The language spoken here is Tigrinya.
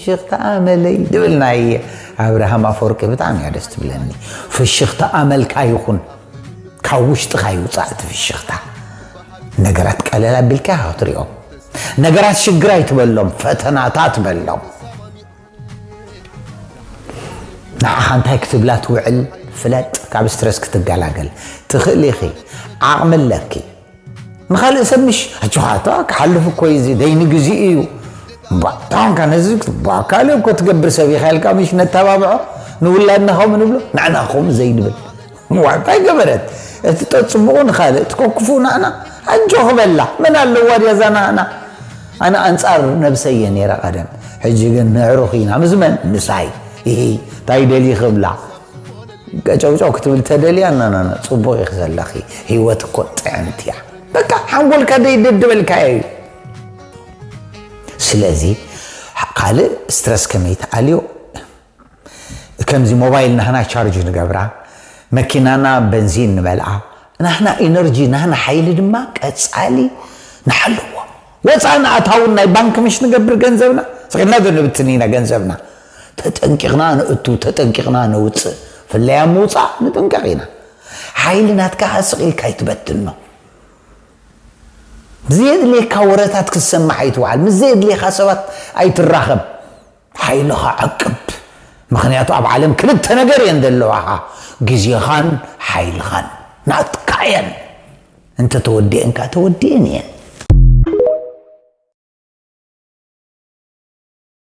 ፍሽኽታ ኣመለይ ድብል ናይ ኣብርሃም ኣፈወርቂ ብጣዕሚ እያ ደስ ትብለኒ። ፍሽኽታ ኣመልካ ይኹን፣ ካብ ውሽጥኻ ይውፃእ እቲ ፍሽኽታ። ነገራት ቀለል ኣቢልካ ኢኻ ክትሪኦም። ነገራት ሽግር ኣይትበሎም፣ ፈተናታት በሎም። ንዓኻ እንታይ ክትብላ ትውዕል ፍለጥ። ካብ ስትረስ ክትገላገል ትኽእሊ ኢኺ፣ ዓቕሚ ኣለኪ። ንኻልእ ሰብ ምሽ ኣጆኻ፣ እታ ክሓልፍ እኮ እዩ፣ እዚ ደይኒ ግዜ እዩ። እምባ፣ ታንካ ነዚ እባ፣ ካልእ እኮ ትገብር ሰብ ኢኻ ኢልካ ምሽ ነተባብዖ፣ ንውላድና ከምኡ ንብሎ፣ ንዕና ከምኡ ዘይንብል። እዋ፣ እንታይ ገበረት? እቲ ተጽብቑ ንኻልእ፣ እቲ ከክፉ ንዓና፣ ኣጆኺ በላ። መን ኣለዋ ድያ እዛ ንዓና? ኣነ ኣንጻር ነብሰይ እየ ነይረ ቀደም። ሕጂ ግን ነዕሩኽ ኢና። ምስ መን? ምሳይ። ኢሂ፣ እንታይ ደልዪ ክብላ? ቀጨውጨው ክትብል ተደልያ፣ ናናና፣ ጽቡቕ ኢኺ ዘለኺ። ህይወት እኮ ጥዕምቲ እያ። በቃ፣ ሓንጎልካ ደይደድበልካዮ እዩ። ስለዚ፣ ካልእ ስትረስ ከመይ ትኣልዮ? ከምዚ ሞባይል ናህና ቻርጅ ንገብራ፣ መኪናና በንዚን ንመልኣ፣ ናህና ኢነርጂ፣ ናህና ሓይሊ ድማ ቀጻሊ ንሓልዎ። ወጻእን ኣታውን ናይ ባንክ ምሽ ንገብር ገንዘብና፣ ስኺልና ዶ ንብትን ኢና ገንዘብና? ተጠንቂቕና ንእቱ፣ ተጠንቂቕና ነውጽእ። ፍለያ ምውጻእ ንጥንቀቕ ኢና። ሓይሊ ናትካ ስቕ ኢልካ ኣይትበትኖ። ብዘየድልየካ ወረታት ክትሰማዕ ኣይትውዓል። ምስ ዘየድልየካ ሰባት ኣይትራኸብ። ሓይልኻ ዕቅብ። ምኽንያቱ ኣብ ዓለም ክልተ ነገር እየን ዘለዋኻ፣ ግዜኻን ሓይልኻን ናትካ እየን። እንተ ተወዲአን ከኣ ተወዲአን እየን።